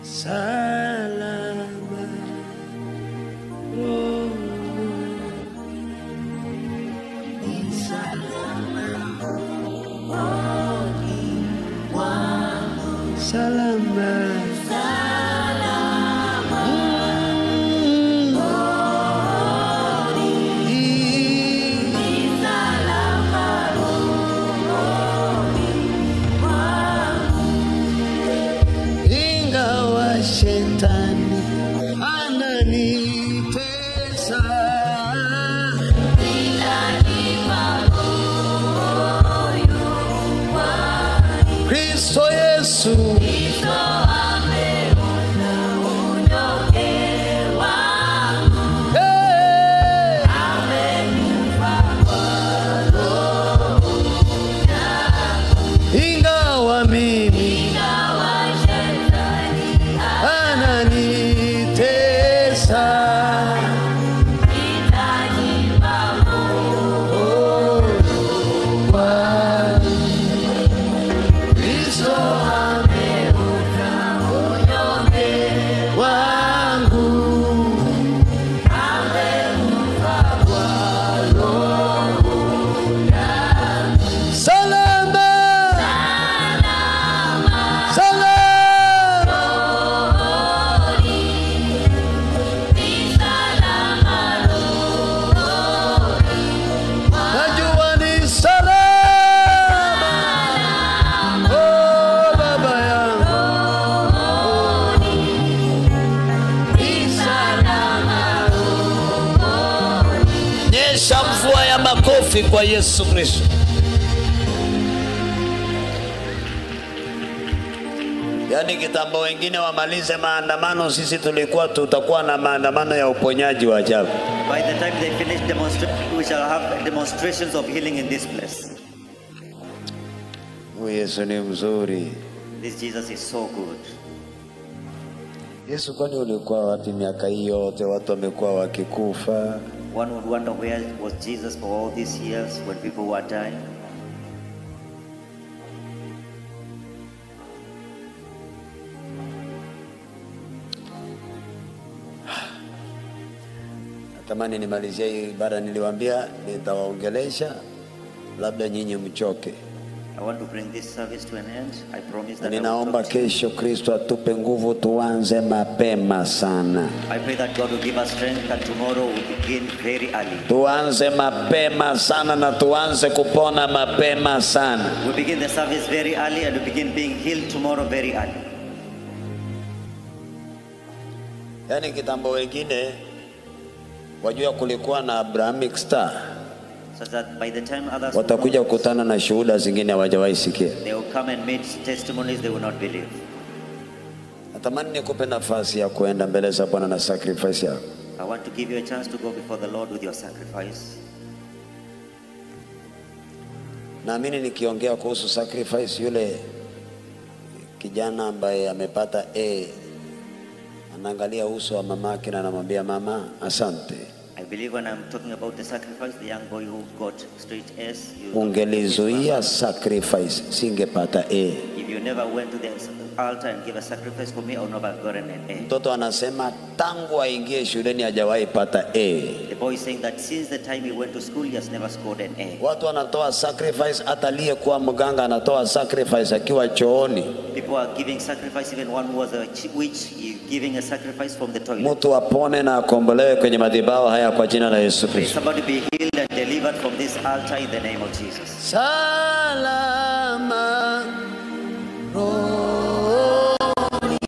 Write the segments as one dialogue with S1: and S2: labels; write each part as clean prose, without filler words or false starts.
S1: Salama rohoni, ni salama rohoni mwangu. Salama, salama rohoni, ni salama rohoni mwangu. Ingawa shetani ananitesa, nitajipa moyo kwani Kristo Yesu, Kristo ameona unyonge wangu. Hey! Amekufa kwa roho yangu. Ingawa mimi, ingawa shetani ananitesa, nitajipa moyo kwani Kristo ameona unyonge wangu. Amekufa kwa roho yangu. Salama, salama, salama rohoni, ni salama rohoni. Najua ni salama, oh Baba yangu, ni salama rohoni.
S2: Nyesha mvua ya makofi kwa Yesu Kristo. Yaani kitambo wengine wamalize maandamano, sisi tulikuwa tutakuwa na maandamano ya uponyaji wa ajabu.
S3: By the time they finish demonstrating, we shall have demonstrations of healing in this place.
S2: Huyu Yesu ni mzuri.
S3: This Jesus is so good.
S2: Yesu, kwani ulikuwa wapi miaka hii yote watu wamekuwa wakikufa?
S3: One would wonder where was Jesus for all these years when people were dying.
S2: Natamani nimalizie hii ibada, niliwaambia nitawaongelesha, labda nyinyi mchoke.
S3: I want to bring this service to an end. I promise
S2: Na
S3: that I will
S2: ninaomba
S3: talk to you.
S2: kesho Kristo atupe nguvu tuanze mapema sana.
S3: I pray that God will give us strength and tomorrow will begin very early.
S2: Tuanze mapema sana na tuanze kupona mapema sana.
S3: We begin the service very early and we begin being healed tomorrow very early.
S2: Yaani kitambo wengine wajua kulikuwa na Abrahamic star,
S3: So that by the time others will
S2: watakuja
S3: know,
S2: kukutana na shuhuda zingine hawajawahi sikia.
S3: they will come and meet testimonies they will not believe.
S2: Natamani nikupe nafasi ya kuenda mbele za Bwana na sacrifice yako.
S3: I want to give you a chance to go before the Lord with your sacrifice.
S2: Naamini nikiongea kuhusu sacrifice, yule kijana ambaye amepata A anaangalia uso wa mamake na anamwambia mama, asante.
S3: I believe when I'm talking about the sacrifice, the young boy who got straight S, you
S2: Ungelizuia sacrifice, singepata A.
S3: If you never went to the altar and gave a sacrifice for me, I would never have gotten an A.
S2: Mtoto anasema tangu aingie shuleni hajawahi pata A.
S3: The boy is saying that since the time he went to school, he has never scored an A.
S2: Watu wanatoa sacrifice, hata aliyekuwa mganga anatoa sacrifice akiwa chooni.
S3: People are giving sacrifice, even one who was a witch is giving a sacrifice from the toilet.
S2: Mtu apone na akombolewe kwenye madhabahu haya kwa jina la Yesu
S3: May
S2: Kristo.
S3: somebody be healed and delivered from this altar in the name of Jesus.
S1: Salama rohoni,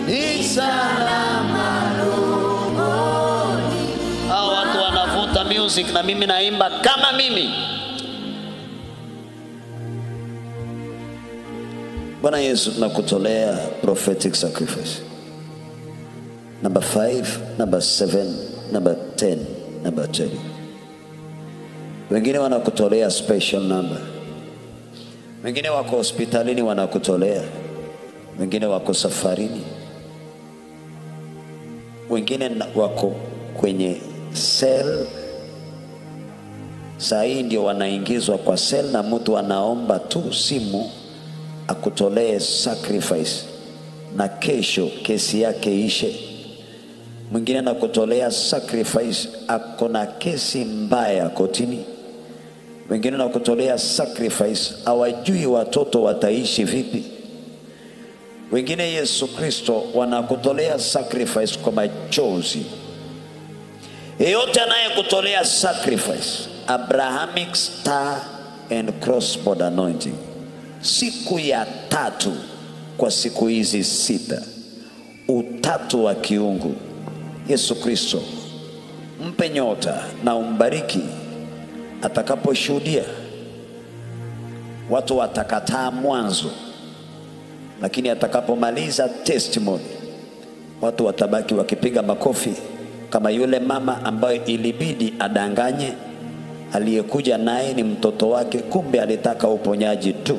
S1: ni salama rohoni.
S2: Hao watu wanavuta music na mimi naimba kama mimi. Bwana Yesu, tunakutolea prophetic sacrifice. Number 5, number 7, number 10, number 10. Wengine wanakutolea special number. Wengine wako hospitalini wanakutolea. Wengine wako safarini. Wengine wako kwenye cell. Saa hii ndio wanaingizwa kwa cell na mtu anaomba tu simu akutolee sacrifice. na kesho kesi yake ishe. Mwingine anakutolea sacrifice ako na kesi mbaya kotini. Wengine wanakutolea sacrifice hawajui watoto wataishi vipi. Wengine Yesu Kristo wanakutolea sacrifice kwa machozi. Yeyote anayekutolea sacrifice, Abrahamic star and crossboard anointing, siku ya tatu kwa siku hizi 6, utatu wa kiungu, Yesu Kristo mpe nyota na umbariki. Atakaposhuhudia watu watakataa mwanzo, lakini atakapomaliza testimony watu watabaki wakipiga makofi, kama yule mama ambaye ilibidi adanganye aliyekuja naye ni mtoto wake, kumbe alitaka uponyaji tu.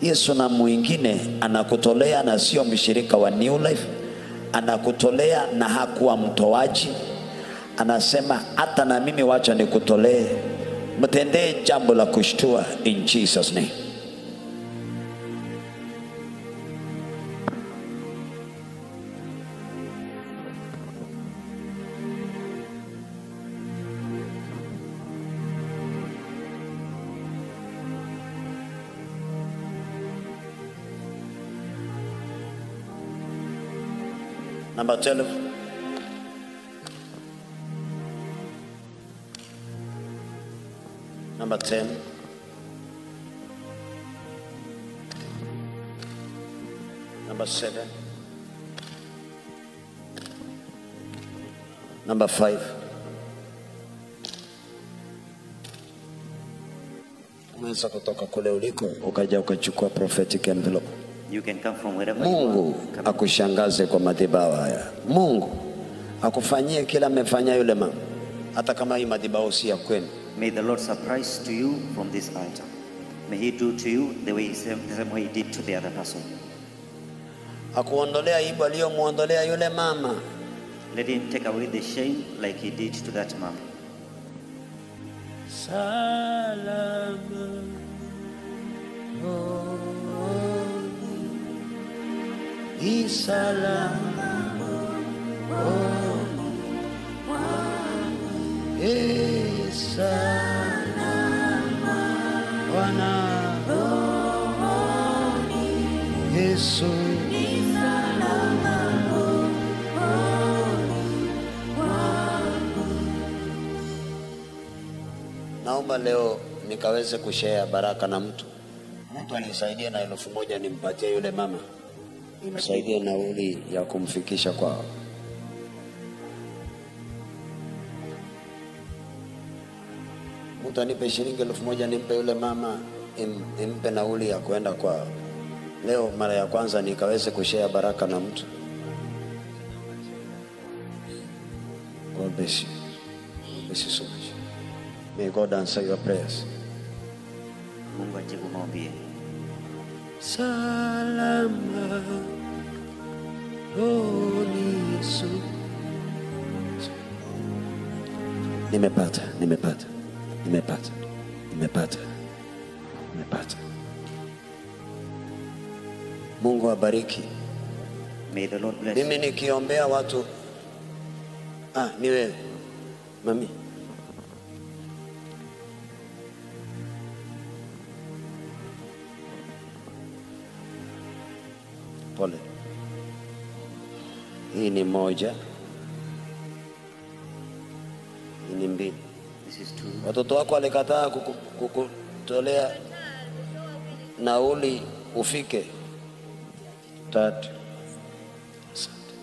S2: Yesu na mwingine anakutolea na sio mshirika wa New Life, anakutolea na hakuwa mtoaji, anasema hata na mimi wacha nikutolee. Mtendee jambo la kushtua in Jesus name. Number 12. Number 10. Number 7. Number 5. Unaweza kutoka kule uliko ukaja ukachukua prophetic envelope.
S3: You can come from wherever you
S2: Mungu
S3: are.
S2: akushangaze kwa madhabahu haya. Mungu akufanyie kila amefanya yule mama, hata kama hii madhabahu si ya kwenu.
S3: May the Lord surprise to you from this altar. May he do to you the same way he did to the other person.
S2: Akuondolea aibu aliyomuondolea yule mama.
S3: Let him take away the shame like he did to that mom.
S1: Salama rohoni, salama rohoni, salama Bwana rohoni, Yesu
S2: Naomba leo nikaweze kushare baraka na mtu. Mtu anisaidie na 1000 nimpatie yule mama. Nimsaidie nauli ya kumfikisha kwao. Mtu anipe shilingi 1000 nimpe yule mama, impe nauli ya kwenda kwao. Leo mara ya kwanza nikaweze kushare baraka na mtu. God bless you. God bless you so much. May God answer your prayers.
S3: Mungu ajibu maombi yenu.
S1: Salama rohoni Yesu.
S2: Nimepata, nimepata, nimepata, nimepata, nimepata. Mungu abariki.
S3: May the Lord bless
S2: Mimi
S3: you.
S2: nikiombea watu, ni wewe mami. Pole. Hii ni moja. Hii ni mbili.
S3: This is two.
S2: Watoto wako walikataa kukutolea nauli ufike. 3. Asante.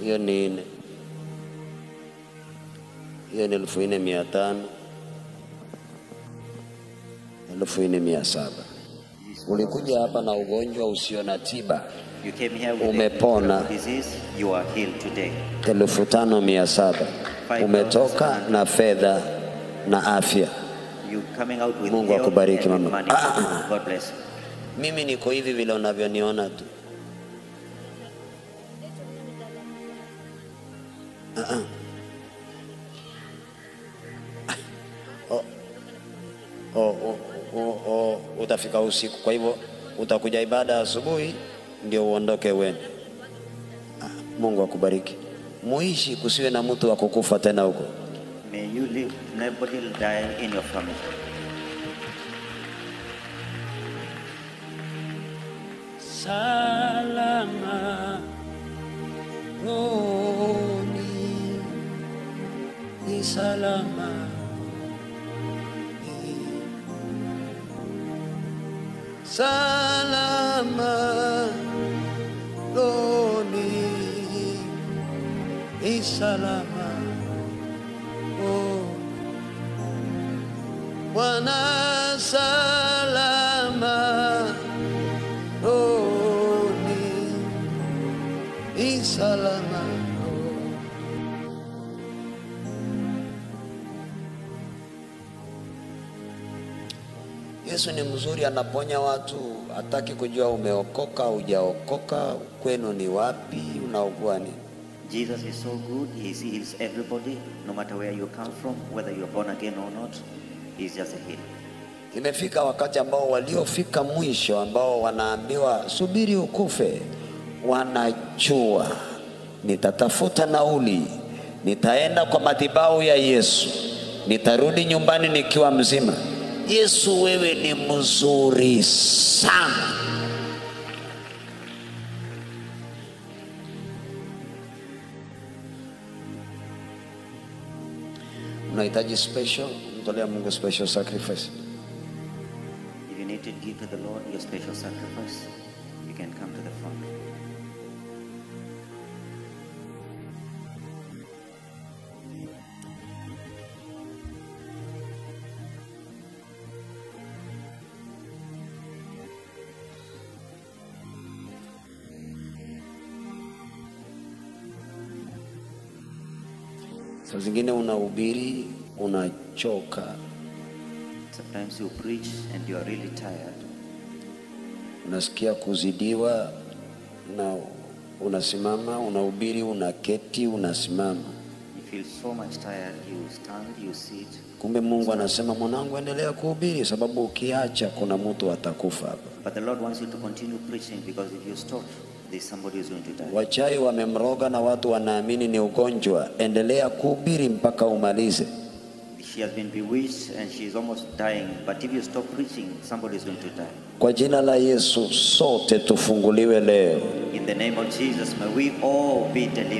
S2: Hiyo ni 4. Hiyo ni 4500. 4700. Ulikuja hapa na ugonjwa usio na tiba.
S3: You came here with
S2: Umepona.
S3: a disease, you are healed today.
S2: 5700. Umetoka na fedha na afya.
S3: You coming out with
S2: Mungu
S3: health
S2: akubariki
S3: and with
S2: mama.
S3: money. God bless you.
S2: Mimi niko hivi vile unavyoniona tu. Utafika usiku, kwa hivyo utakuja ibada asubuhi Ndio uondoke uende. Mungu akubariki. Muishi, kusiwe na mtu wa kukufa tena huko.
S3: May you live, nobody will die in your family.
S1: Salama rohoni, ni salama. Salama rohoni, ni salama. Oh, Bwana salama rohoni, ni salama.
S2: Yesu ni mzuri, anaponya watu, hataki kujua umeokoka, hujaokoka, kwenu ni wapi, unaugua nini.
S3: Jesus is so good, he heals everybody, no matter where you come from, whether you're born again or not, he's just a healer.
S2: Imefika wakati ambao waliofika mwisho, ambao wanaambiwa subiri ukufe, wanajua nitatafuta nauli, nitaenda kwa madhabahu ya Yesu, nitarudi nyumbani nikiwa mzima. Yesu, wewe ni mzuri sana. Unahitaji special, mtolea Mungu special sacrifice.
S3: If you need to give to the Lord your special sacrifice, you can come to the front.
S2: Saa zingine unahubiri unachoka.
S3: Sometimes you preach and you are really tired.
S2: Unasikia kuzidiwa na unasimama, unahubiri, unaketi, unasimama.
S3: You feel so much tired, you stand, you sit.
S2: Kumbe Mungu anasema mwanangu, endelea kuhubiri, sababu ukiacha kuna mtu atakufa hapa.
S3: But the Lord wants you to continue preaching, because if you stop, there's somebody who's going to die.
S2: Wachawi wamemroga na watu wanaamini ni ugonjwa. Endelea kuhubiri mpaka umalize.
S3: She has been bewitched and she is almost dying, but if you stop preaching, somebody is going to die.
S2: Kwa jina la Yesu sote tufunguliwe leo.
S3: In the name of Jesus, may we all be delivered.